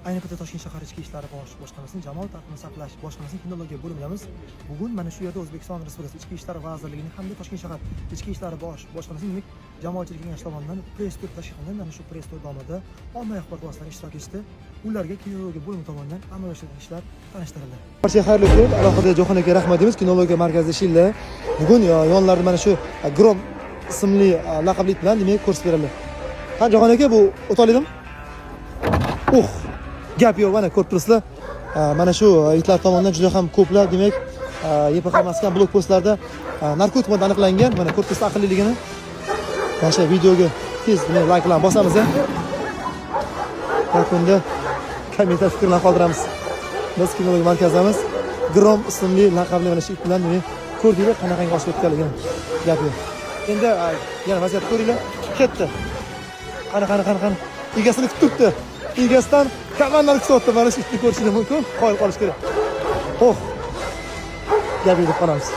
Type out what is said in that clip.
Ayni paytda Toshkent shahar Ichki ishlar bosh boshqarmasining jamoat tartibini saqlash boshqarmasining kinologiya bo'limidamiz. Bugun mana shu yerda O'zbekiston Respublikasi Ichki ishlar vazirligining hamda Toshkent shahar Ichki ishlar bosh boshqarmasining, demak, jamoatchilik kengashi tomonidan press tur tashkil qilindi. Mana shu press tur davomida ommaviy axborot vositalari ishtirok etishdi. Ularga kinologiya bo'limi tomonidan amalga oshirilgan ishlar tanishtirildi. Barchaga xayrli kun. Alohida Jahon aka rahmat deymiz. Kinologiya markazida ishlaydilar. Bugun yonlarida mana shu Grom ismli laqabli it bilan, demak, ko'rsatib beradilar. Ha, Jahon aka, bu o'toladimi? Uh, gap yo'q, mana ko'rib turibsizlar. Mana shu itlar tomonidan juda ham ko'plab, demak, YPX maskan blok postlarda narkotik modda aniqlangan. Mana ko'rib turibsiz aqlliligini. Mana shu videoga tez, demak, layklarni bosamiz. Yakunda kommentar fikrlarni qoldiramiz. Biz kinologiya markazidamiz. Grom ismli laqabli mana shu it bilan, demak, ko'rdinglar qanaqangi oshib o'tganligini. Gap yo'q. Endi yana vaziyatni ko'ringlar. Ketdi. Qani, qani, qani, qani. Egasini kutib turibdi. Egasidan komandani kutyapti. Mana shu itni ko'rishingiz mumkin. Qoyil qolish kerak. Oh. Gap yo'q deb qolamiz.